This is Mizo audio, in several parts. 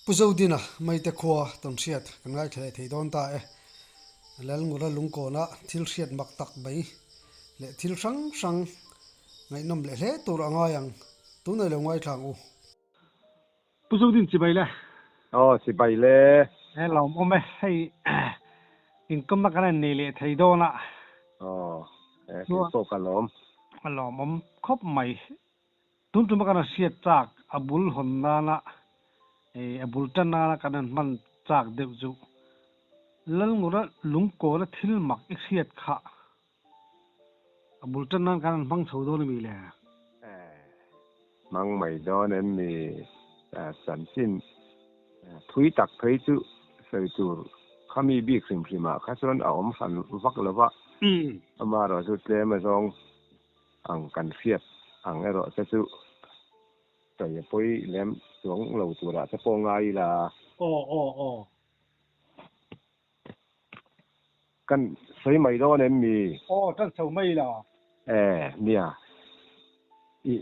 Pu Zodina Maite khua tawnhriat kan ngaithla leh thei dawn ta e. Lalngura lungkawna thil hriat mak tak mai leh thil hrang hrang ngaihnawm leh hle tur a ngai ang. Tunah i lo ngaithla ang u. Pu Zodin chibai le. Aw chibai le. He lawmawm e, hei inkawmna kan han nei leh thei dawn a. Aw, he keipawh ka lawm. A lawmawm khawp mai. Tun tuma kan han hriat chak a bul hawn nana a bul tan nana kan han hman chak deuh chu Lalngura lungkawla thil mak i hriat kha a bul tan nan kan han hmang chho dawn a mi le? Hmang mai dawn em mi? Chanchin thui tak phei chu sawi tur khami bik hrim hrimah kha chuan a awm hran vak lo va, amaherawhchu tlem azawng ang kan hriat ang erawh te chu sawi a pawi lem chuang lo turah te pawh ngai ila. Aw aw aw. Kan sawi mai dawn em mi? Aw tan chho mai ila. E nia. I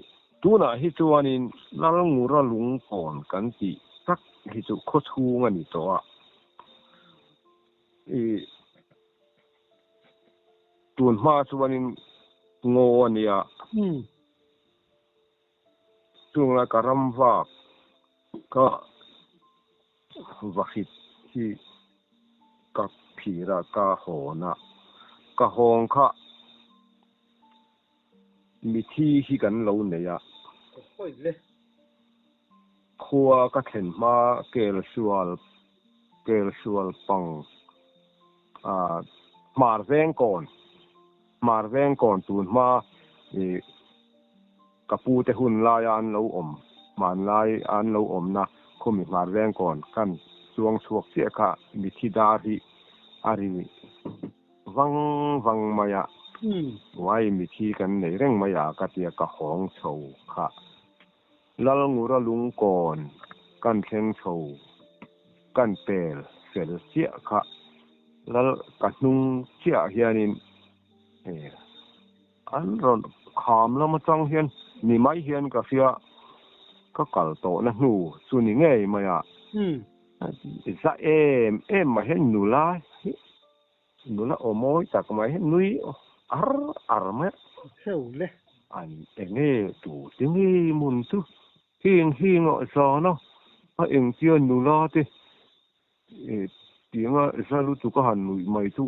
tunah hi chuanin Lalngura lungkawn kan tih tak hi chu khawchhung a ni tawh a. I Tun hma chuanin ngaw a nia. Chunglai ka ram vak ka vahrit hi ka phir a, ka hawn a. Ka hawng kha mithi hi kan lo nei a. Khua ka thlen hma kel sual kel sual pang ah hmar veng kawn hmar veng kawn tun hma ih ka pu te hun laia an lo awm hmanlai a an lo awmna khumi hmar veng kawn kan chuang chhuak chiah kha mithi dar hi a ri vang vang mai a uai mithi kan nei reng mai a ka tia ka hawng chho kha. Lalngura lungkawn kan thleng chho kan pel fel chiah kha Lal ka hnung chiah hianin an rawn kham lam atang hian ni mai hian ka hria ka kal tawhna hnu chu ni ngei mai a za em em mai hian nula hi Nula aw mawi tak mai hi nui ar ar mai a. Theu le. An enge tu ti nge mun chu heng heng ah zan a a engtia nula te tianga za lutuk a han nuih mai chu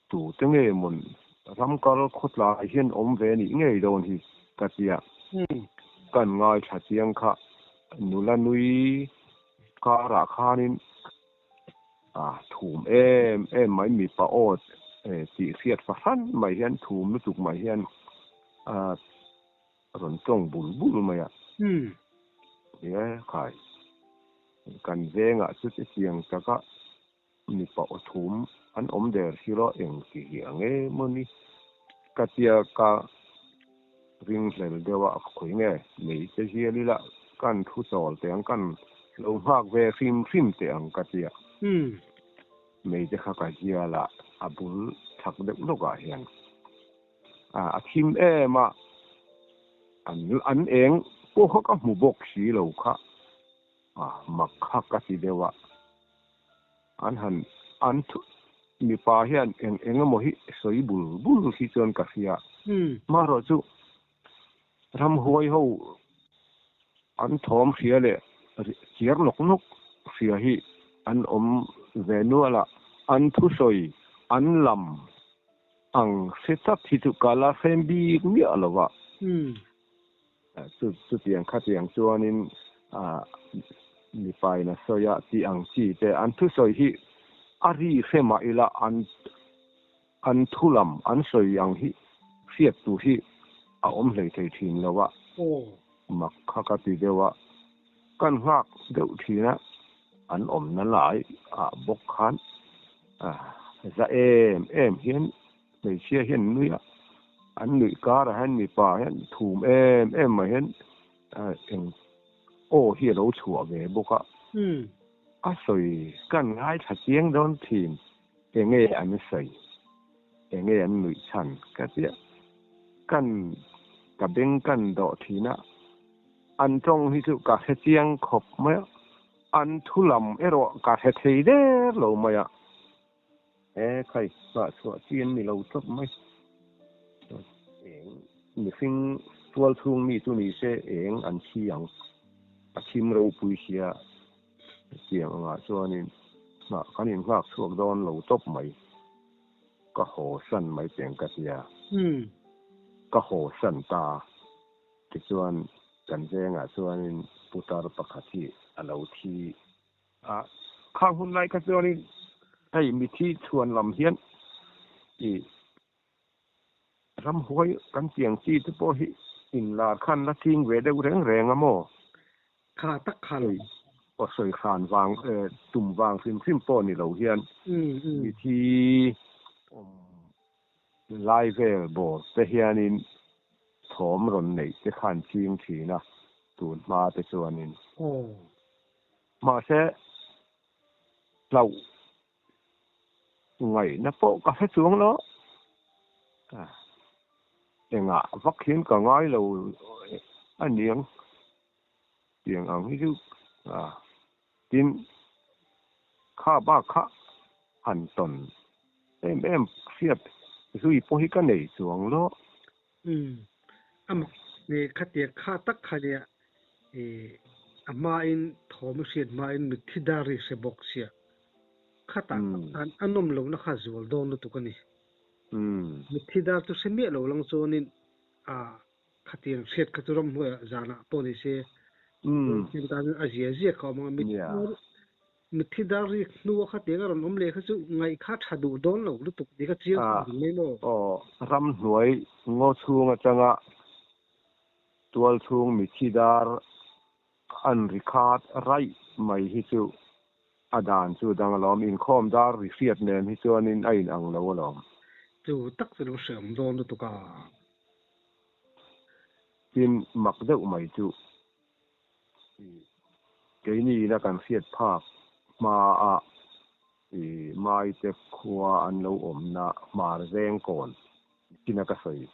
tu te nge mawn ram kal khawtlai hian awm ve nih ngei dawn hi ka tia. Kan ngaithla chiang kha nula nui karah khanin A thum em em mai mipa aw tih hriat fahran mai hian thum lutuk mai hian a rawn tawng bul bul mai a. Nia khai kan vengah chu chutiang taka mipa aw thum an awm der si lo eng ti hi ang em aw ni ka tia ka ringhlel deuh a khawi nge mei te hial ila kan thu chawl teh ang kan lo nghak ve hrim hrim teh ang ka tia mei te kha ka hial a a bul chhak deuh lawkah hian a thim em a an an eng pawh kha ka hmu bawk si lo kha mak kha ka ti deuh a. An han an thu mipa hian eng eng emaw hi sawi bul bul hi chuan ka hria. Marawh chu ramhuai ho an thawm hria leh chiar nawk nawk hria hi an awm ve nual a, an thusawi an lam ang hre tlat hi chu ka la hrem bik miah lo va. Chutiang khatiang chuanin mipain a sawi a tih ang chi te an thusawi hi a ri hre mah ila an an thu lam an sawi ang hi hriat tur hi a awm hlei thei thin lo a, mak kha ka ti deuh a, kan nghak deuh thin a, an awmna lai ah bawk khan za em em hian Hmeichhia hian nui a, an nuih karah hian mipa hian thum em em mai hian eng aw hi a lo chhuah ve bawk a. A sawi kan ngaithla chiang dawn thin, enge an sawi, enge an nuih chhan ka tia kan ka beng kan dawh thin a, an tawng hi chu ka hre chiang khawp mai a. An thu lam erawh ka hre thei der lo mai a. E khai, nghah chhuah chi an ni lo tawp mai. Eng mihring tual chhung mi chu ni se eng an thi ang. A thim ropui sia hetiang angah chuanin nghah kan innghak chhuak dawn lo tawp mai. Ka haw san mai teng ka tia. Ka haw san ta. Tichuan kan vengah chuanin putar pakhat hi a lo thi a. Khang hun lai kha chuanin hei mithi chhuan lam hian i ramhuai kan tiang chi te pawh hi inlar khan la ching ve deuh reng reng a maw? Kha tak kha lo. Hei aw sawi hran vang tum vang hrim hrim pawh ni lo hian mithi awm Lai vel bawr te hianin thawm rawn neih te khan ching thin a, tun hma te chuanin. Mahse, hlauh ngaihna pawh ka hre chuang lo. Engah vak hian ka ngai lo a niang tiang ang hi chu tin kha bak kha han tawn em em hriat zui pawh hi ka nei chuang lo. Umm a mak nge khatia kha tak kha nia ih a hmain thawm i hriat hmain mitthi dar ri hre bawk sia khatah tak khan a nawm lohna kha zual dawn lutuk a ni. Mitthi dar chu hre miah lo lang chuanin a Khatiang hriat kha chu ramhnuaiah zanah pawh ni se, Pathian tan a zia zia kha awm ang a, mitthi dar rik hnua khatiang a rawn awm leh kha chu ngaih kha tha duh dawn lo lutuk tih kha chiang khawp ang mai maw? Aw, ramhnuai ngaw chhung atanga tual chhung mitthi dar an ri khat raih mai hi chu a dan chu dang alawm, inkhawm dar ri hriat nen hi chuanin a inang lo alawm. Chu tak chu lo hreawm dawn lutuk a. Tin, mak deuh mai chu i keini ina kan hriat phak hmaah i Maite khua an lo awmna Hmarzeng kawn chin a ka sawi,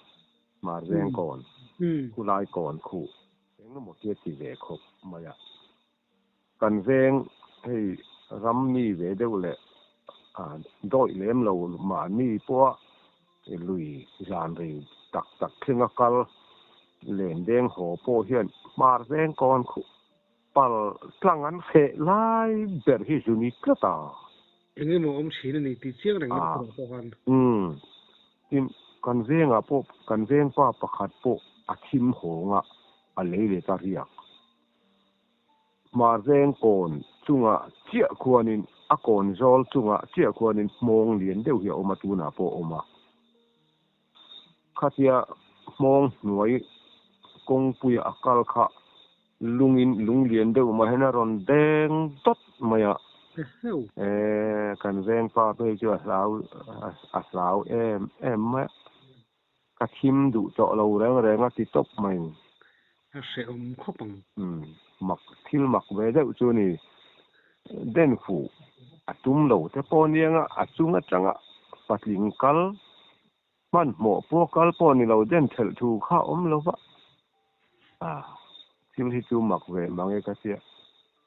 Hmarzeng kawn, khulai kawn khuh engemaw hi a ti ve khawp mai a. Kan veng hei ram mi ve deuh leh dawih lem lo mahni pawha lui zan rei tak tak thlenga kal len deng haw pawh hian hmar veng kawn khuh pal tlang an hreh lai ber hi zu ni tlat a. Eng emaw awm thin a ni tih chiang reng mai turah pawh khan. Umm. Tin, kan vengah pawh kan vengpa pakhat pawh a thim hawng a, a lei let a riak. Hmarveng kawn chungah chiah khuanin a kawn zawl chungah chiah khuanin hmawng lian deuh hi a awm a, tunah pawh a awm a. Khatia hmawng hnuai kawngpuia a kal kha lungin lung lian deuh mai hian a rawn deng dawt mai a. Eee kan vengpa phei chu a hlau a hlau em em mai a. Ka thim duh tawh lo reng reng a ti tawp mai. A hrehawm khawp ang. Umm, mak, thil mak ve deuh chu ni. Den fuh a tum lo te pawh nianga a chung atanga patling kal, hmanhmawh pawh kal pawh ni lo den thelh thu kha awm lo va. Ah, thil hi chu mak ve mang e ka tia.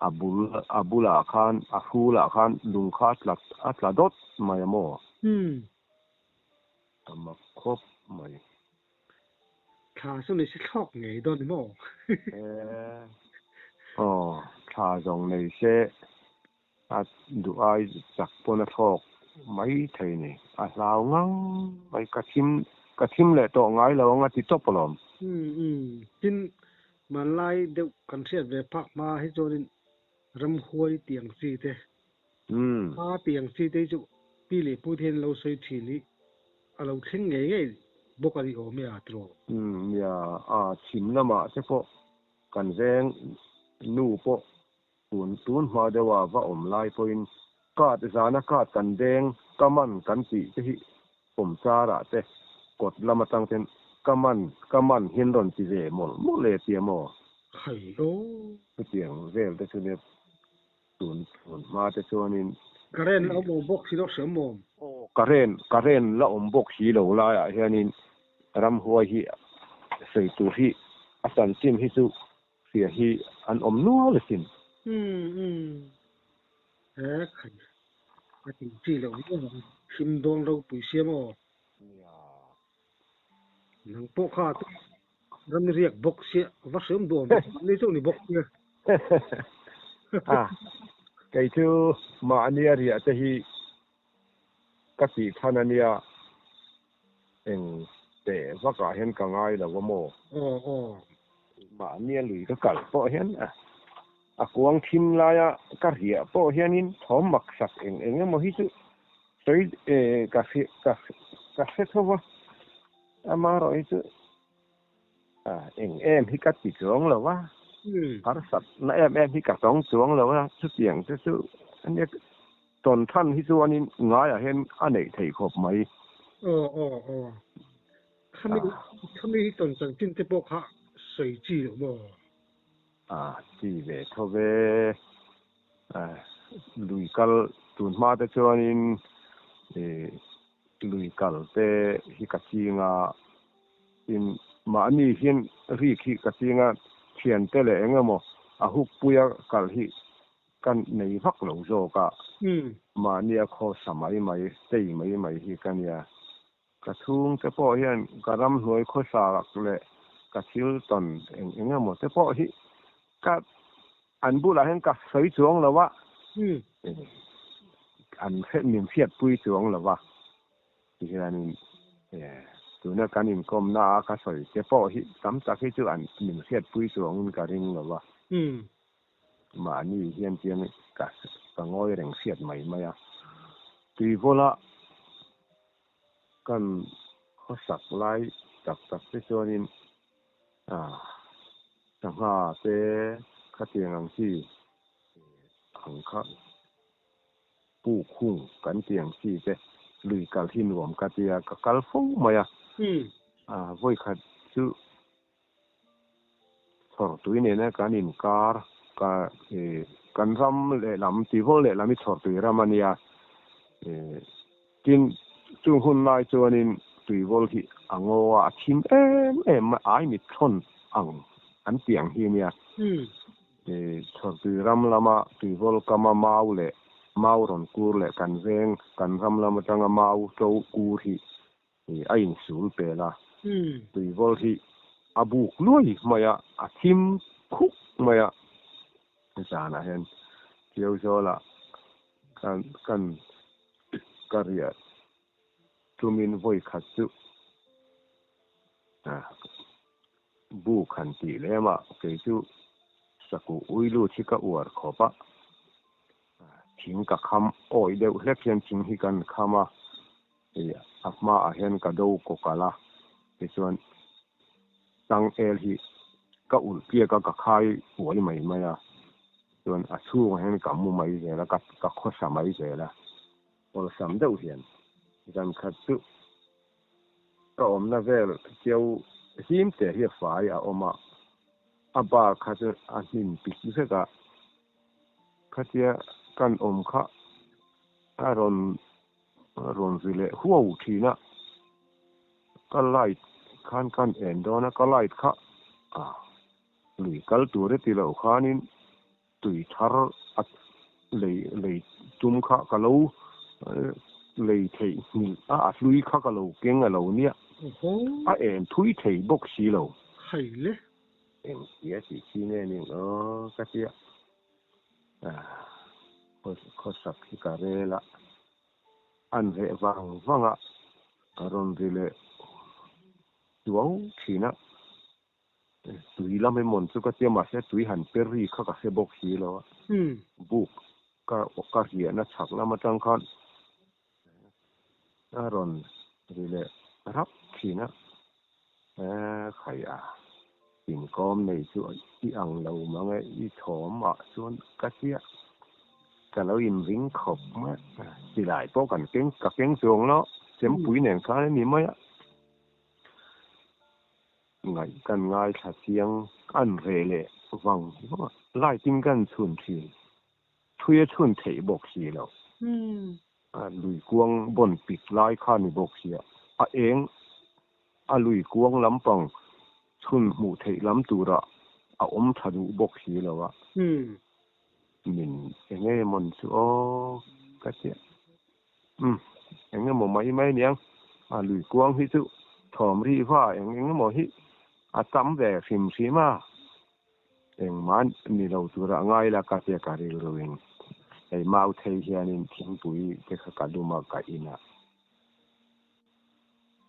A bul, a bulah khan, a hrulah khan lung kha a tla, a tla dawt mai a maw? Umm. A mak khawp mai. Thla chu nei se thlawk ngei dawn ni maw? Aw, thla zawng nei se a duh ai chak pawn a thlawk mai thei ni. A hlau ngang mai, ka thim ka thim leh tawh ngai lo ang a ti tawp alawm. Umm umm, tin hmanlai deuh kan hriat ve phak hma hi chuanin ramhuai tih ang chi te A tih ang chi te hi chu pi leh pu te hian lo sawi thin hi a lo thleng ngei ngei bawk a ni awm e a tiraw? Umm nia, a chhim lamah te pawh kan veng nu pawh tun tun hma deuha va awm lai pawhin card zana card kan deng ka man kan tih te hi pawm charah te kawt lam atang ten ka man ka man hian rawn ti ve mawlh mawlh e tia maw? Khai aw. Chutiang vel te chu nia Tun tun hma te chuanin. Current la awm awm bawk si lo hriam awm. Aw current current la awm bawk si lo laiah hianin ramhuai hi sawi tur hi a chanchin hi chu hria hi an awm nual asin. Umm umm. E khai a tih chi loh viau ang, him dawn ropui sia maw? Nia. Nang pawh kha ram i riak bawk sia, va hreawm duh awm ve mahni chauh ni bawk sia. A, kei chu mahni a riah te hi ka tih chhan a nia, eng teh vakah hian ka ngai lo a maw? Aw aw. Mahni a lui ka kal pawh hian a A kuang thim laia ka riah pawh hianin thawm maksak eng eng emaw hi chu sawi ka ka hre tho va, amaherawh hi chu eng em hi ka ti chuang lo va, harsatna em em hi ka tawng chuang lo a, chutiang te chu ania tawn than hi chuanin ngaiah hian a neih theih khawp mai. Aw aw aw. Khami khami hi tawn chanchin te pawh kha sawi chi lo maw? A ti ve tho ve. Lui kal tun hma te chuanin lui kal te hi ka ching a, tin mahni hian rik hi ka ching a, thiante leh eng emaw a hukpuia kal hi ka nei vak lo zawk a, mahnia khawsa mai mai, stay mai mai hi ka nia. Ka chhungte pawh hian ka ramhnuai khawsak leh ka thil tawn eng eng emaw te pawh hi ka an bulah hian ka sawi chuang lo a, an min hriatpui chuang lo va. Tihianin tuna kan inkawmna a ka sawi te pawh hi tam tak hi chu an min hriatpui chuangin ka ring lo va. Mahni hian chian ka ka ngawi reng hriat mai mai a. Tuivawla kan khawsak lai tak tak te chuanin sangha te khatiang ang chi ang kha puk hung kan tih ang chi te lui kal hi nuam ka tia ka kal fo mai a. Vawikhat chu Chhawrtui nena kan inkar ka kan ram lehlam Tivol lehlam hi Chhawrtui ram a nia. Tin, chung hun lai chuanin Tuivol hi a ngaw a, a thim em em mai, ai mit thawn ang an tih ang hi a nia. Chhawrtui ram lama Tuivol kama mau leh mau rawn kur leh kan veng kan ram lam atanga mau to kur hi A insul pel a, tuivawl hi a buk luai mai a, a thim khuk mai a. Zanah hian Tiauzawla kan kan ka riah tumin vawi khat chu buk han tih lem a, kei chu sakuh ui lut hi ka uar khawp a. Thing ka kham awih deuh hlek hian thing hi kan kham a, a hmaah hian ka do kawk alh a, tichuan tang el hi ka ulh piak a, ka khai uai mai mai a, chuan a chhungah hian ka mu mai zel a, ka khawsa mai zel a, awlsam deuh hian zan khat chu ka awmna vel chiau him te hi a fai a awm a, a bar kha chu a hnim pik vek a. Khatia kan awm kha a rawn rawn ri leh huau thin a, ka light khan kan en dawn a, ka light kha a lui kal tur e ti loh khanin tui thar a lei lei tum kha ka lo lei theih nghilh a, a hlui kha ka lo keng a lo nia, a en thui thei bawk si lo. Haile. Engtia tih chi nge ning aw ka tia khawsak hi ka rel a, an reh vang vang a, a rawn ri leh tuau thin a, tui lam emawn chu ka tia mahse tui han per ri kha ka hre bawk si lo a, buk ka ka riahna chhak lam atang khan A rawn ri leh rap thin a, Khai a, inkawm nei chu i ang lo mang e, i thawm ah chuan ka chiah. Ka lo inring khawp mai a, silai pawh kan keng ka keng chuang lo, chempui nen khan a ni mai a. Ngaih kan ngaithla chiang an reh leh vang vang a, light in kan chhun thin. Thui a chhun theih bawk si lo. A lui kuang bawn pik lai kha ni bawk sia. A eng a lui kuang lampang chhun hmuh theih lam turah a awm tha duh bawk si lo a. Min enge mawn chu aw ka tia. Umm eng emaw mai mai aniang a lui kuang hi chu thawm ri va eng eng emaw hi a tam ve hrim hrim a. Engmah ni lo tura ngai la ka tia ka rilru in hei mau thei hianin thingpui te kha ka dum a ka in a.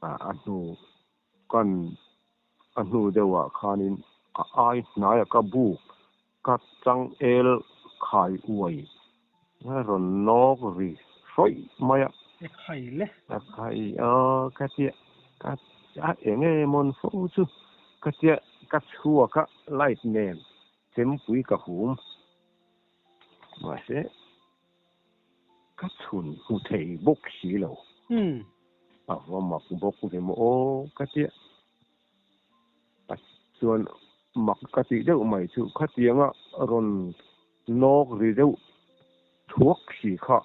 A hnu kan a hnu deuhah khanin a ai hnaiah ka buk ka changel khai uai a rawn nawk ri hrawih mai a. E khai le. A khai a ka tia ka a eng emawn fo chu ka tia ka chhuak a light nen chempui ka hum mahse ka chhun hmu thei bawk si lo. A va mak bawk ve maw aw ka tia. A chuan mak ka tih deuh mai chu khatianga rawn nawk ri deuh thuak si kha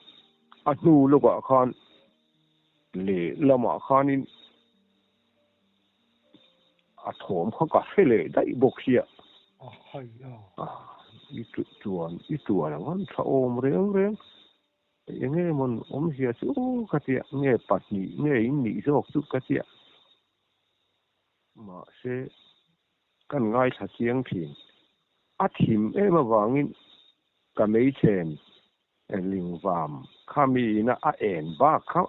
a hnu lawkah khan lehlamah khanin a thawm kha ka hre leh daih bawk sia. I chuan i tuan ang an tha awm reng reng. Enge mawn awmzia chu ka tia nge pahnih nge in nih zawk chu ka tia. Mahse kan ngaithla chiang thin. A thim em avangin ka meichhen lingvam kha mi ina a en bak kha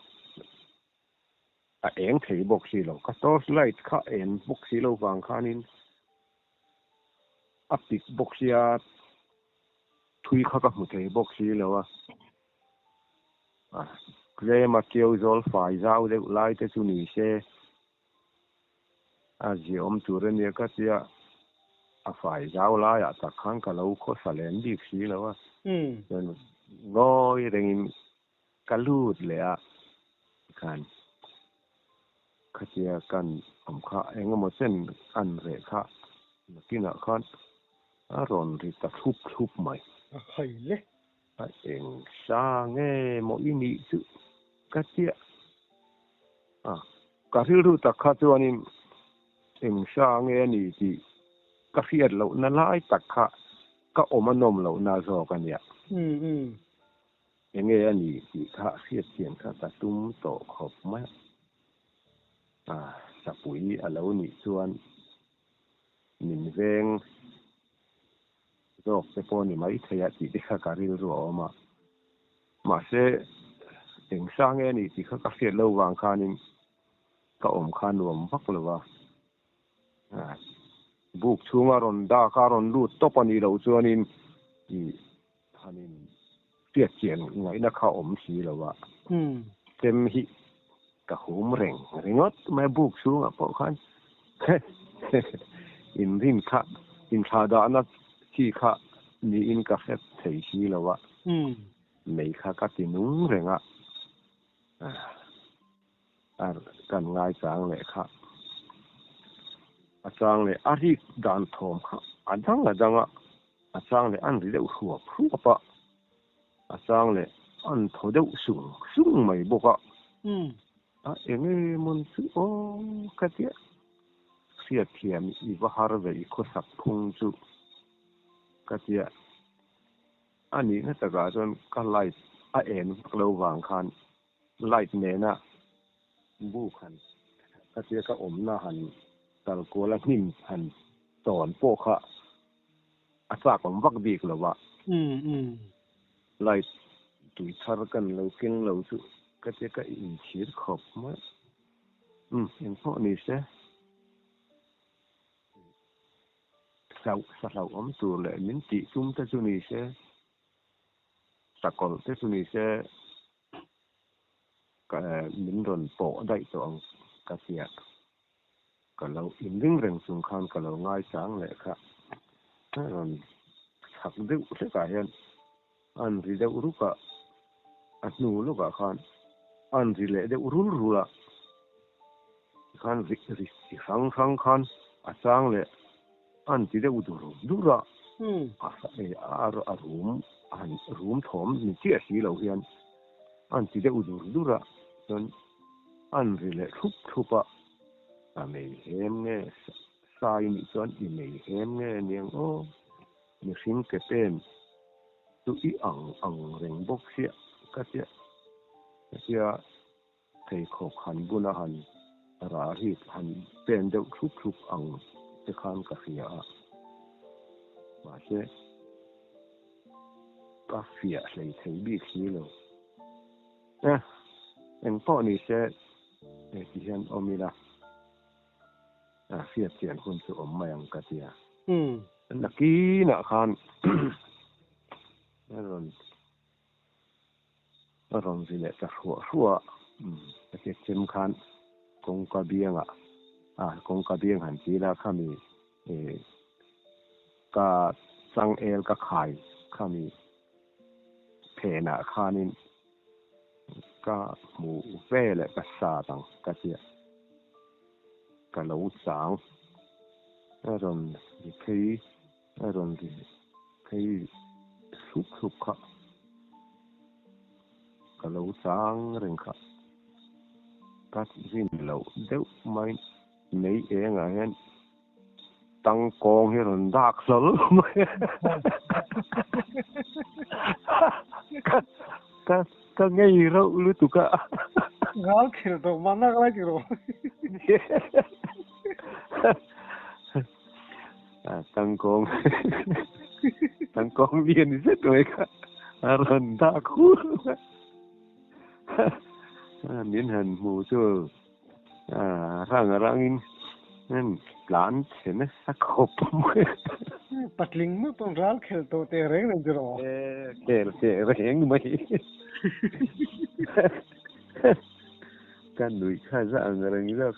a eng thei bawk si lo. Ka torch light kha en bawk si lo vang khanin a pik bawk sia thui kha ka hmu thei bawk si lo a. Tlema keu zawl fai zau deuh lai te chu ni se a ziaawm tur a nia ka tia a fai zau laiah tak khan ka lo khawsa lem bik si lo a. Chuan ngawi rengin ka lut leh a khan khatia kan awm kha eng emaw chen an reh kha nakinah khan a rawn ri ta thlup thlup mai. A khai le. A eng sa nge maw i nih chu ka tia a, ka rilru tak kha chuanin eng sa nge a ni tih ka hriat lohna lai tak kha ka awm a nawm lohna zawk a nia. Enge a ni tih kha hriatthiam kha ka tum tawh khawp mai a, sapui a lo nih chuan min veng zawk te pawh ni mai thei a tih te kha ka rilru a awm a, mahse eng sang nge a ni tih kha ka hriat lo vang khanin ka awm kha nuam vak lo va, buk chhunga rawn dak a rawn lut tawp a nih loh chuanin ih hanin hriat chian ngaihna kha awm si lo a, chem hi ka hum reng ringawt mai buk chhungah pawh khan inrin kha inthlah dahna chi kha niin ka hre thei si lo a, mei kha ka ti nung reng a, kan ngaichang leh kha a chang leh a rik dan thawm kha a dang a dang a, a chang leh an ri deuh hruap hruap a. A chang leh an thaw deuh sung sung mai bawk a. A eng emawn chu aw ka tia. Hriatthiam i va har ve i khawsak phung chu ka tia. A nihna takah chuan ka light a en vak lo vang khan light nena buk han ka tia ka awmna han kal kual a hnim han tawn pawh kha a chak awm vak bik lo a. Light tui thar kan lo keng lo chu ka tia ka inchhir khawp mai. Umm engpawh ni se. Hlauh sa hlauhawm tur leh min tih tum te chu ni se. Sakawlh te chu ni se. Ka min rawn pawh daih tawh ang ka tia. Ka lo inring reng chung khan ka lo ngaichang leh kha a rawn chhak deuh hlekah hian an ri deuh ruk a, a hnu lawkah khan an ri leh deuh rul rul a, tikhan ri ri chi hrang hrang khan a chang leh an ti deuh dur dur a, a rum han rum thawm ni chiah si lo hian an ti deuh dur dur a, chuan an ri leh thlup thlup a, a mei hem nge sai nih chuan i mei hem nge niang aw mihring ke pen. Chu i ang ang reng bawk sia ka tia ka tia pheikhawk han buna han rah rik han pen deuh thlup thlup ang te khan ka hria a, mahse ka fiah hlei thei bik si lo. E, engpawh ni se ti hian awm ila. Hriat chian hun chu awm mai ang ka tia. Nakinah khan a rawn a rawn ri leh ta hruah hruah a, ka tia chem khan kawngka biangah a kawngka biang han ti la khami ka changel ka khai khami phenah khanin Ka hmuh ve leh ka sat ang ka tia. Ka lo chang a rawn ri phei a rawn ri phei hlup hlup kha. Ka lo chang reng kha. Ka rin loh deuh mai nei engah hian Tangkawng hi rawn dak hlawl mai a. Ka ka ngei reuh lutuk a. Ngal khel tawh mah nak lai ti rawh. Tangkawng tangkawng lian zet mai kha a rawn dak hur mai a. Min han hmu chu. Rang rangin tlan chhe nasa khawp mai. Patling meuh pawn ral khel tawh teh reng reng chu rawh. Khel teh reng mai. Ka nuih kha za ang reng zawk.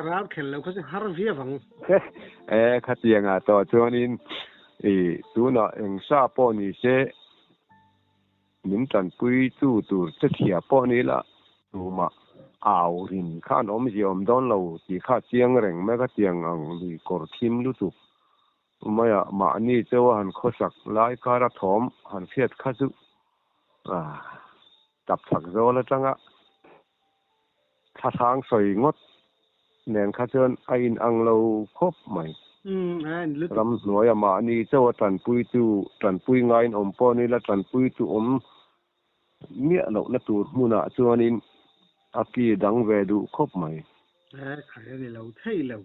Ral khel lo kha chu har viau ang. E khatiangah tawh chuanin i tunah eng sa pawh ni se. Min tanpui tu tur che chhia pawh ni la, tumah au rin khan awmzia awm dawn lo tih kha chiang reng mai ka tiang ang lui kawr thim lutuk maia mahni chauha han khawsak lai kara thawm han hriat kha chu tap chak zawl atanga Thlahrang sawi ngawt nen kha chuan a inang lo khawp mai. Ramhnuaia mahni chauha tanpuitu, tanpui ngaiin awm pawh ni la, tanpuitu awm miah lohna tur hmunah chuanin a ki dang ve duh khawp mai. Khai a ni lo thei lo.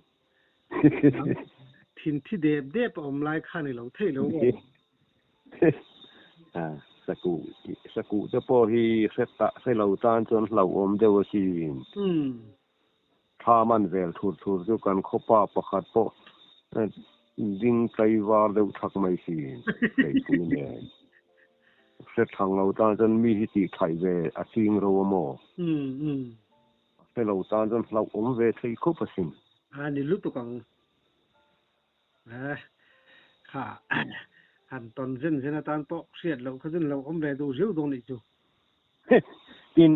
Thin thi dep dep a awm lai kha a ni lo thei lo aw. Sakuh sakuh te pawh hi hre ta hre lo tan chuan hlauhawm deuh asin. Thla man vel thur thur chu kan khawpa pakhat pawh ding tlaivar deuh thak mai sin hleipui nen. Hre thang lo tan chuan mi hi tih thaih ve a ching ro a maw? Hre lo tan chuan hlauhawm ve thei khawp asin. A ni lutuk ang. Kha han tawn zen zen atan pawh hriat loh kha chuan lo awm ve duh riau dawn nih chu. Tin,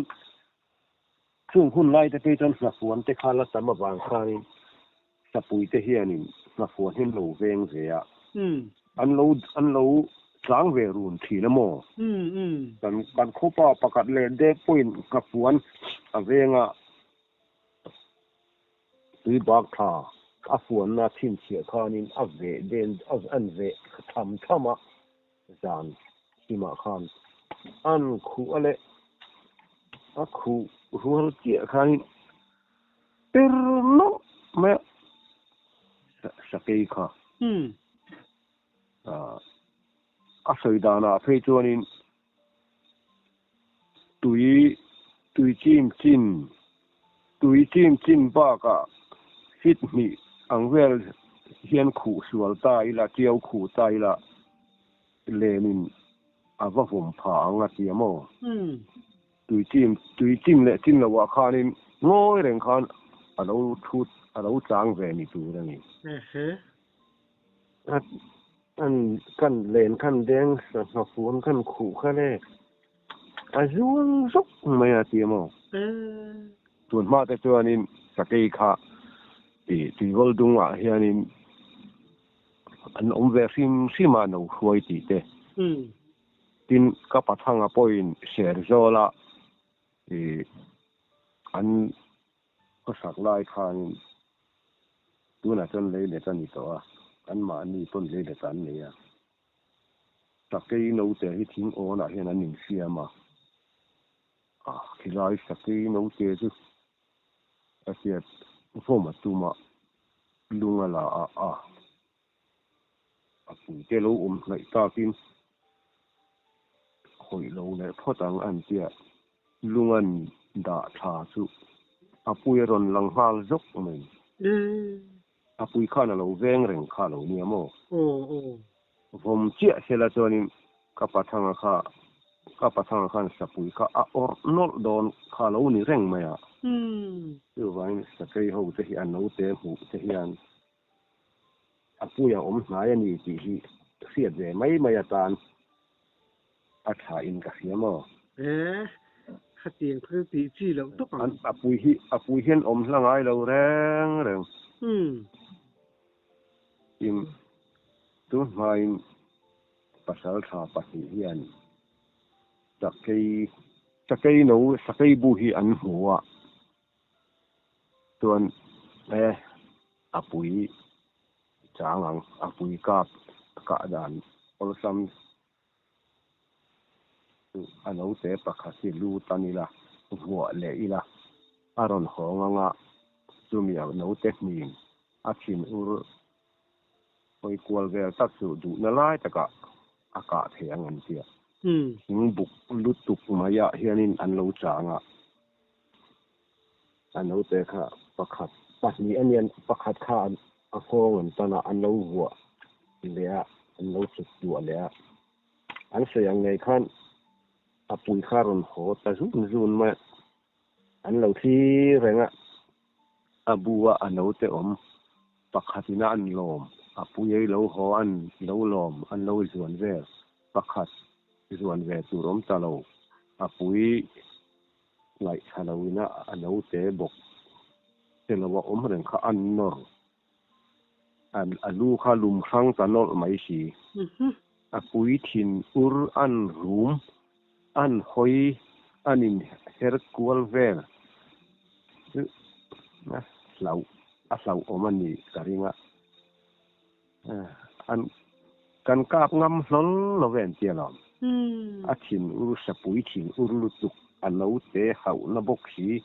chung hun lai te phei chuan hnafuan te kha la tam avang khanin Sapui te hianin hnafuan hi an lo veng ve a, an lo an lo tlang ve run thin a maw? Kan kan khawpa pakhat leh dek pawhin hnafuan a veng a. Tui bak tha a fuanna chhinchhiah khanin a veh den an veh tham tham a, zan hlimah khan an khuh a leh a khuh rual chiah khanin per nawlh mai a sakei kha a sawi danah phei chuanin Tui tui chim chin tui chim chin bakah fit hnih ang vel hian khuh sual ta ila, tiau khuh ta ila lenin a va vawm pha ang a ti a maw? Tui chim tui chin leh chin loah khanin ngawi reng khan a lo thut a lo chang ve ni tur a ni. An kan len khan deng sangha fuan khan khuh kha le a zuang zawk mai a ti a maw? Tun hma te chuanin sakei kha tih tuivawl dungah hianin an awm ve hrim hrim a no hruai tih te. Tin ka pathanga pawhin Serzawla ih an khawsak lai khanin tunah chuan lei let a ni tawh a. Anmahni pawn leilet an nei a. Sakei note hi thing awnah hian an insiam a. A khilai sakei note chu a hriat vawm a tum a, lung a la a a. A puite lo awm hnaih takin khawih lo leh phawt ang an tia lung an dah tha chu a pui a rawn lang nghal zawk mai. A pui khan a lo veng reng kha lo nia maw? Vawm chiah sela chuanin ka pathanga kha ka pathanga khan sapui kha a awrh nawlh dawn kha lo ni reng mai a. Chuvangin sakei ho te hi a note hmuh te hian a pui a awm hnai a ni tih hi hriat ve mai mai atan a tha in ka hria maw? E, khatiang kha chu tih chi loh tawp ang. A pui hi a pui hian awm hla ngai lo reng reng. Tin, tun hmain pasaltha pahnih hian sakei sakei no sakei bu hi an hmu a. Chuan e a pui chang ang, a pui kap kah dan awlsam chu a note pakhat hi lu tan ila, vuah leh ila, a rawn hawng anga chumi a note hnim a thin ur hawi kual vel tak chu duhna lai takah a kah thei ang an tia. Thing buk lutuk maiah hianin an lo chang a. A naute kha pakhat, pahnih a nia, pakhat kha a nghawng an tan a, an lo vuah leh a, an lo chuk duah leh a. An sawi ang ngei khan a pui kha a rawn haw ta zun zun mai a, an lo thlir reng a. A bu a a naute awm pakhatin a an lawm, a pui ei lo haw an lo lawm, an lo zuan vel, pakhat zuan ve tur awm ta lo, a pui Ngaihthla loin a naute bawk che lo a awm reng kha a nawr. A lu kha lum hrang ta nawlh mai si. A pui thin ur an rum, an hawi, an in her kual vel chu a hlauh a hlauhawm a nih ka ring a. An kan kap ngam hlawl lo ve an tia lawm. A thin ur sapui thin ur lutuk a naute hauhna bawk si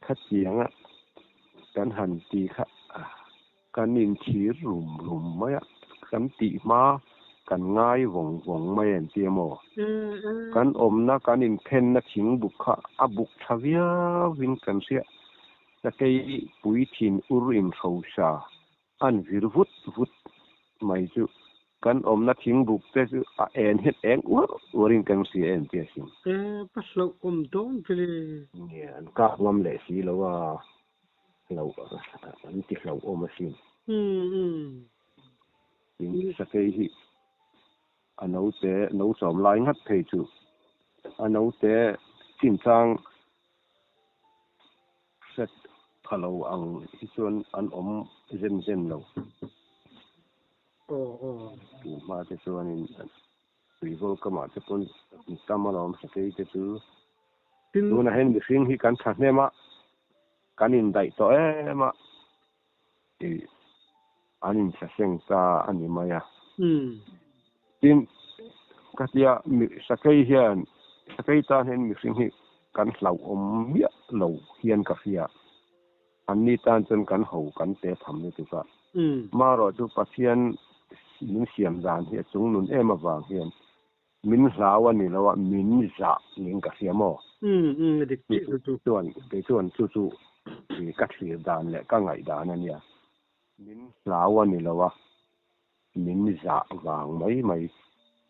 khatianga kan han ti kha kan inchhir rum rum mai a, kan tih hma kan ngai vawng vawng mai an tia maw? Kan awmna kan inphenna thing buk kha a buk tha viauin kan hria, sakei pui thin ur inhrosa An vir vut vut mai chu kan awmna thingbuk te chu a en hian eng uar uarin kan hria em tia sin. E, pa hlauh awm dawn vele. Nia, an kak ngam leh si lo a, hlauh an ti hlauh awm asin. Tin, sakei hi a naute no sawm lai ngat phei chu a naute chinchang Hret pha lo ang hi chuan an awm zem zem lo. Tun hma te chuanin tuivawl kamah te pawn an tam alawm sakei te chu. Tunah hian mihring hi kan thahnem a, kan indaih tawh em a, ih an insaseng ta a ni mai a. Tin, ka tia sakei hian, sakei tan hian mihring hi kan hlauhawm miah lo hian ka hria. Anni tan chuan kan ho kan te tham lutuk a. Marawh chu Pathian min siam dan hi a chungnun em avang hian Min hlau a ni lo a, min zah niin ka hria maw? Umm, a dik chiah chu chu. Chuan, kei chuan chu chu ka thlir dan leh ka ngaih dan a nia. Min hlau a ni lo a, min zah vang mai mai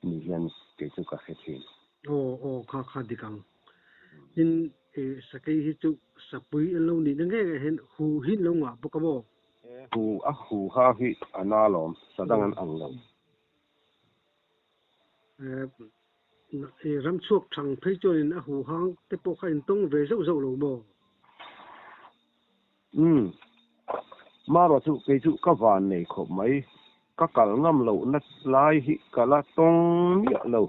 ni hian kei chu ka hre thin. Aw, aw, kha kha dik ang. Tin, sakei hi chu sapui an lo nihna ngei ngei hian hu hi an lo ngah bawk a maw? Hu, a hu ha hi a na lawm, sadang an ang lo. Ram chhuak thang phei chuanin a huhang te pawh kha intawng ve zauh zauh lo maw? Umm. Mara chu kei chu ka van nei khawp mai. Ka kal ngam lohna lai hi ka la tawng miah lo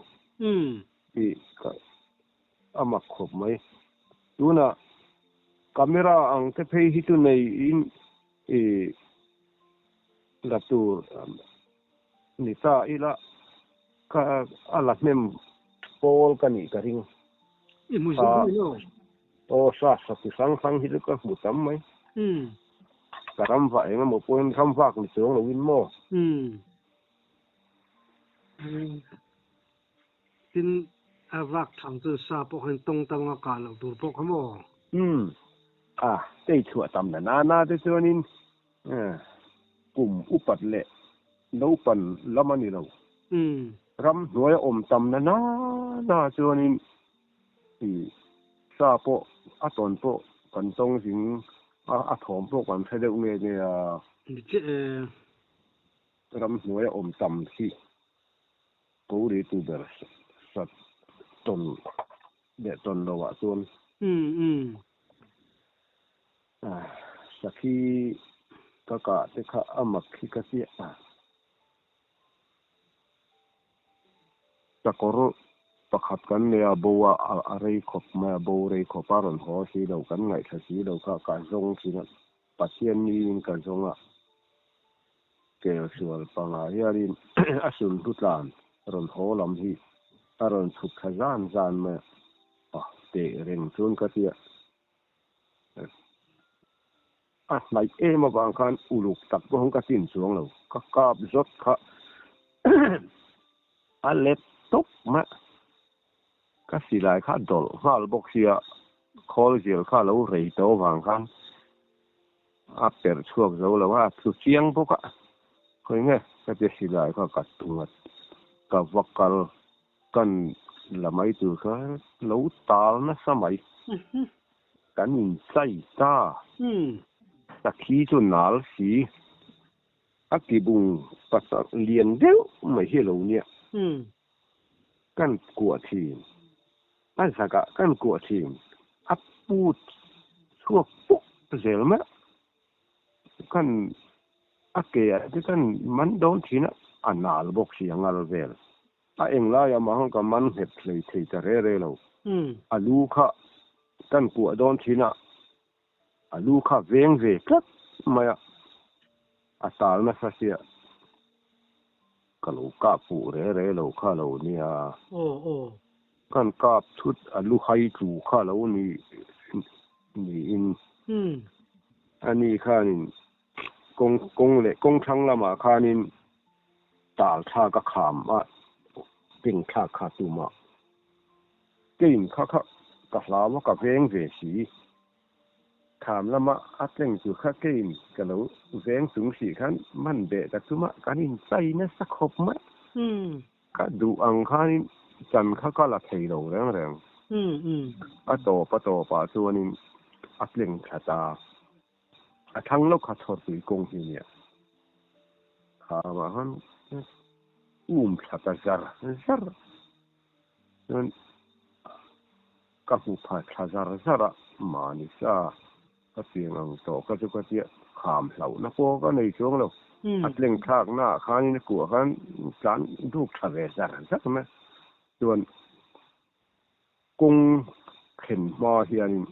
tih ka a mak khawp mai. Tunah camera ang te phei hi chu neiin ih. La tur ni ta ila ka a la hnem pawl ka nih ka ring. I hmu zung mai lo. Aw sa sa chi hrang hrang hi chu ka hmu tam mai. Ka ram vah eng emaw pawhin ram vak ni chuang loin maw? Tin, a vak thang chuan sa pawh khan tawng tam anga kah loh tur pawh kha maw? Umm. A, tei chhuah tam na nana te chuanin kum upat leh naupan lam a ni lo. Ram hnuaia awm tam na nana chuanin sa pawh a tawn pawh kan tawng zing a, a thawm pawh kan hre deuh nge nge a. Ni chiah e. Ram hnuaia awm tam hi Ko ri tu ber sat tawn leh tawn lo ah chuan. Sakhi ka kah te kha a mak hi ka chiah a. Sakawr pakhat kan nei a, bo a a rei khawp mai a, bo rei khawp a rawn haw si lo, kan ngaihthla si lo kha ka zawng thin a, Pathian niin ka zawng a. Kelsual pangah hianin a sulhnu tlan rawn haw lam hi a rawn chhuk thla zan zan mai a, teh reng chuan ka tia. A hnaih em avang khan uluk tak pawh ka chin chuang lo, ka kap zawt kha a let tawp mai a, ka silai kha a dawlh nghal bawk sia, khawl zel kha a lo rei tawh avang khan A perh chhuak zo lo a, a tlu chiang bawk a. Khawi nge ka ti silai kha ka tung a, ka va kal kan la mai tur kha lo tal nasa mai. Kan inchai ta. Sakhi chu nal si, a kibung pasarh lian deuh mai hi a lo nia. Kan kuah thin. A zakah kan kuah thin. A put chhuak puk zel mai a. Kan a ke ah te kan man dawn thin a, a nal bawk si a ngal vel. A englai ah mah ka man nghet hlei thei ta re re lo. A lu kha kan kuah dawn thin a, A lu kha veng ve tlat mai a, a tal nasa sia ka lo kap fuh re re lo kha lo nia. Kan kap thut a lu hai tlu kha lo ni niin ani khanin kawng kawng leh kawng thlang lamah khanin tal thlak a kham a peng thlak kha tumah Kein kha kha ka hlau a ka veng ve si. Kham lama a tleng tur kha kein ka lo veng chung si khan man beh ta chuma kan inchai nasa khawp mai. Ka duh ang khanin chan kha ka la thei lo reng reng. A tawp a tawpah chuanin a tleng thla ta. A thlang lo kha chhawrpui kawng hi nia. Khamah khan um thla ta zar zar. Chuan ka hmu pha thla zar zar a, mahni sa ka piang ang tawh ka chu ka tia kham hlauhna pawh ka nei chuang lo. A tleng thlakna ah khanin a kuah khan tlan duk tha ve zar zar mai a. Chuan kawng thlen hma hianin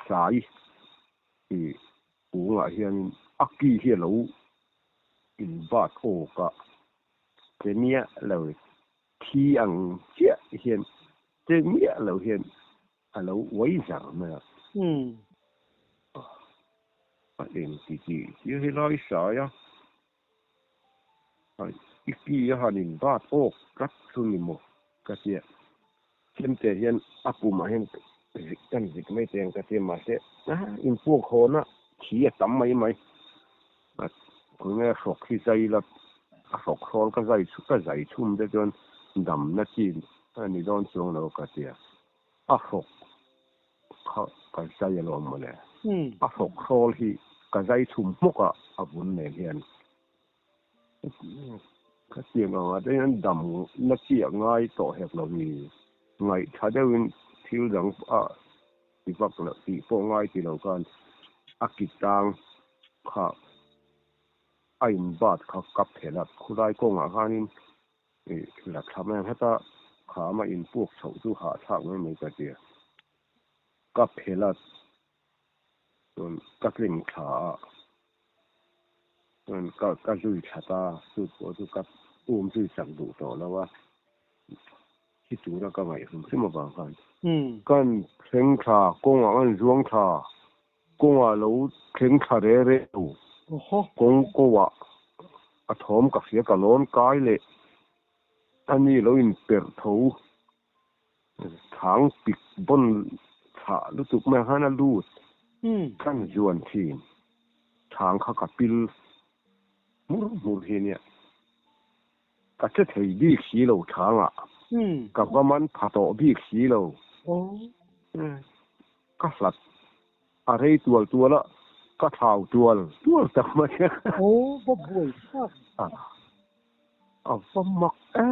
sai i kungah hianin a ki hi a lo inbat awk a, che miah lo Thi ang chiah hian che miah lo hian a lo uai zar mai a. A eng ti ti chiah hi lai sai a, i ki a han in bat awk tlat chu ni maw ka tia. Chemte hian a pumah hian zik kan zik mai teng ka tia mahse inpuak hawn a thi a tam mai mai. Khawnge hrawk hi zai la, a hrawk hrawl ka zai ka zai chhum te chuan damna chi a ni dawn chuang lo ka tia. A hrawk kha ka zai alawm mawle. A hrawk hrawl hi ka zai chhum hmawk a, a vun nen hian. Ka tiang angah te hian damna chi a ngai tawh hek lo hi. Ngaihtha deuhin thil dang a ti vak loh tih pawh ngai ti lo khan a ki tang kha a in bat kha ka phelh a, khulai kawngah khanin la thla mai ang heta khama in puk chhoh chu hahthlak mai mai ka tia. Ka phelh a chuan ka tling thla a. Chuan ka ka zui thla ta, chu pawh chu ka um zui chak duh tawh lo a, thi tura ka ngaih hrim hrim avang khan. Kan thleng thla kawngah kan zuang thla, kawngah lo thleng thla re re lo, kawng ko ah a thawm ka hria ka lawn kai leh a ni lo in perh tho Thang pik bawn thlah lutuk mai khan a lut kan zuan thin. Thang kha ka pil hmur hmur hi nia. Ka che thei bik si lo thangah. Ka va man pha tawh bik si lo. Ka hlat a rei tual tual a, ka thlau tual tual tak mai. A va mak e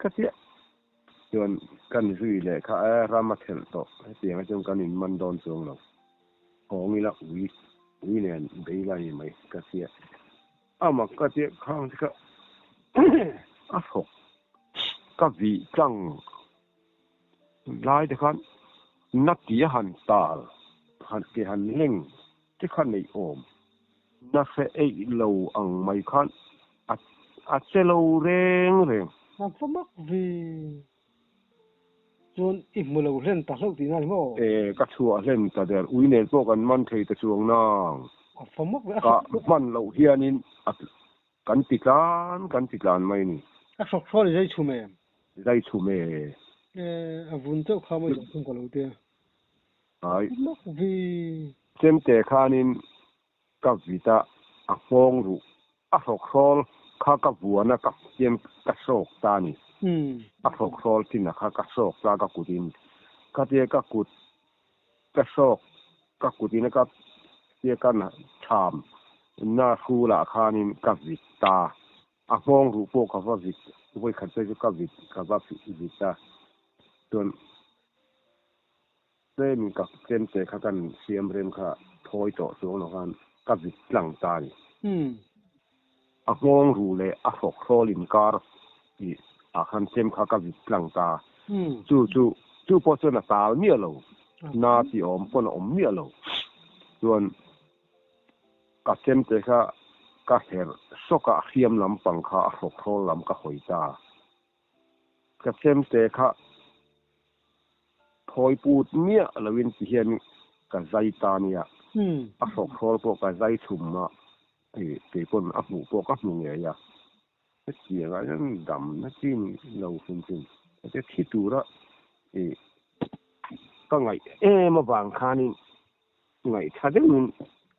ka tia. Chuan kan zui leh kha e ram a thelh tawh, hetiang ah chuan kan in man dawn chuang lo. Hawng ila ui, ui nen bei la ni mai ka tia. A mak ka tia khang te kha a thawk ka vih tlang lai te khan na ti a han tal han ke han leng te kha neih awm. Na hre eih lo ang mai khan a a che lo reng reng. A va mak ve. Chuan i hmu lo hlen ta hlauh tihna ni maw? E, ka chhuah hlen ta der. Ui nen pawh kan man thei ta chuang nang. A va mak ve. Ka hman loh hianin a kan ti tlan kan ti tlan mai ni. A hrawk hrawl i zai chhum em? Zai chhum e. E, a vun chauh kha maw i zai chhum ka lo tia. Ai. A va mak ve. Chemte khanin Ka vit a, a nghawng ruh, a hrawkhrawl kha ka vuan a, ka htiam ka hrawk ta a ni. A hrawkhrawl chin a kha ka hrawk ta ka kutin. Khatia ka kut ka hrawk ka kutin a ka tia ka tham na hrulah khanin ka vit ta. A nghawng ruh pawh ka va vit, vawikhat te chu ka vit ka va vit a. Chuan. Tlem ka tlemte kha kan siam rem kha thawi tawh chuang lo khan ka vit tlang ta a ni. A nghawng ru leh a hrawk hrawl inkar tih ah khan tlem kha ka vit tlang ta. Chu chu chu pawh chuan a tal miah lo, na ti awm pawn a awm miah lo. Chuan ka tlemte kha ka herh sawk a, a hriam lampang kha a hrawk hrawl lam ka hawi ta. Ka chemte kha thawi put miah loin ti hian ka zai ta nia, a hrawkhrawl pawh ka zai chhum a, hei keipawn a hmuh pawh ka hmu ngei a, hetiangah hian damna chin lo hrim hrim heti thi tura ih ka ngaih em avang khanin Ngaihthla deuhin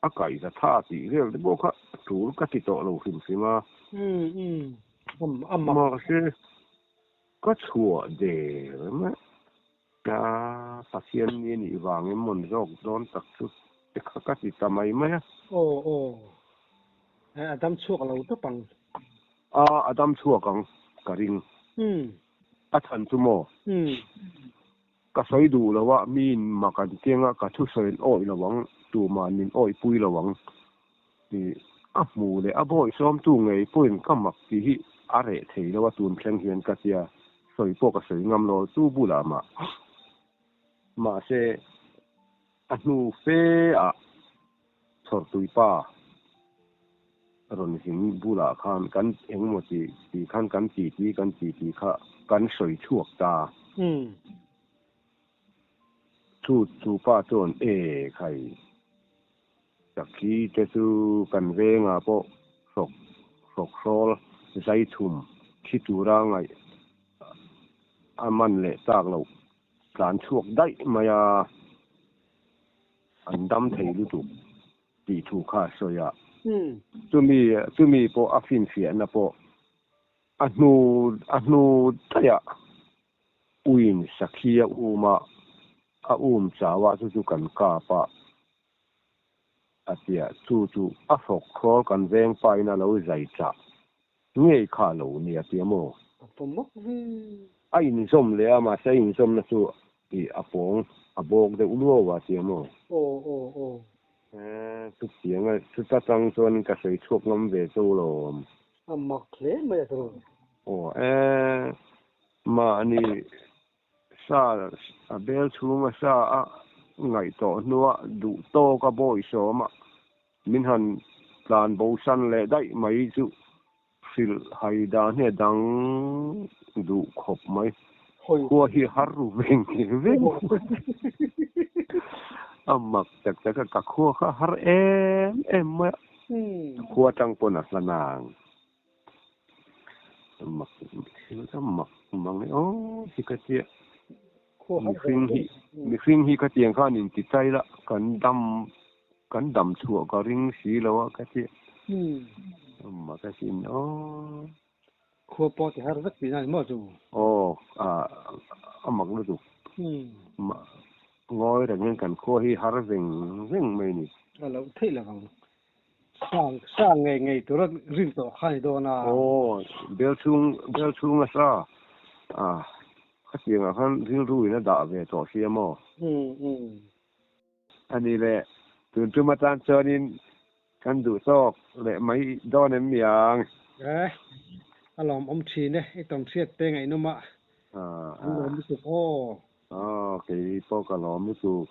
a kaih za tha tih vel te pawh kha tul ka ti tawh lo hrim hrim a. Mahse, ka chhuah der mai. Ka Pathian ni a nih vang em mawn zawk dawn tak chu te kha ka ti ta mai mai a. Aw aw. A dam chhuak lo tawp ang. A, a dam chhuak ang ka ring. A chhan chu maw? Ka sawi duh lo a, miin mak an keng a, ka thusawi an awih lo ang, tumah min awihpui lo ang tih a hmu leh a bawihsawmtu ngei pawhin ka mak tih hi a reh thei lo a, tun thleng hian ka tia sawi pawh ka sawi ngam lo chu bulah mah. Mahse, a hnu fe ah Chhawrtuipa rawn zin bulah khan kan engemaw ti ti khan kan ti ti kan ti ti kha kan sawi chhuak ta. Chu chu pa chuan e khai sakhi te chu kan vengah pawh hrawk hrawk hrawl zai chhum thi tura ngaih a man leh tak loh tlan chhuak daih mai a. An dam thei lutuk tih thu kha a sawi a. Chumi chumi pawh a finfiahna pawh a hnu a hnu daih a uiin sakhi a um a, a um chau a chu chu kan kap a a tia chu chu a hrawk hrawl kan veng pa in a lo zai chah ngei kha a lo nia tia maw? A pawm bawk ve. A inzawm leh a, mahse a inzawmna chu ih a pawng a bawk deuh luau a tia maw? Aw aw aw. E, chutiang a, chuta tang chuan ka sawi chhuak ngam ve cho lawm. A mak hle mai a tawrh. Aw e, mahni sa a bel chhunga sa a ngaih tawh hnua duh tawka bawi sawma min han. Tlan bosan leh daih mai chu hrilh hai dan hi a dang duh khawp mai. Khua hi har ru veng veng a mak tak tak a, ka khua kha har em em mai a, khua atang pawn a hla nang. Mak thil ka mak mang e aw hi ka tia. Mihring hi mihring hi ka tiang khan in ti chai la kan dam kan dam chhuah ka ring si lo a ka tia. Mak a sin aw. Khua pawh ti har vek tihna a ni maw chu? Aw a mak lutuk. Ngawi rengin kan khua hi har veng veng mai a ni. A loh theih lo ang. Sang sang ngei ngei tura rin tawh kha a ni dawn a. Aw, bel chhung bel chhung a sa a, khatiangah khan rilru in a dah ve tawh sia maw? Umm umm. A ni le, tun tum atan chuanin kan duh tawk leh mai dawn em niang? Eh, a lawmawm thin e, i tawnhriat te ngaihnawm a, an lawm lutuk aw. Aw, kei pawh ka lawm lutuk.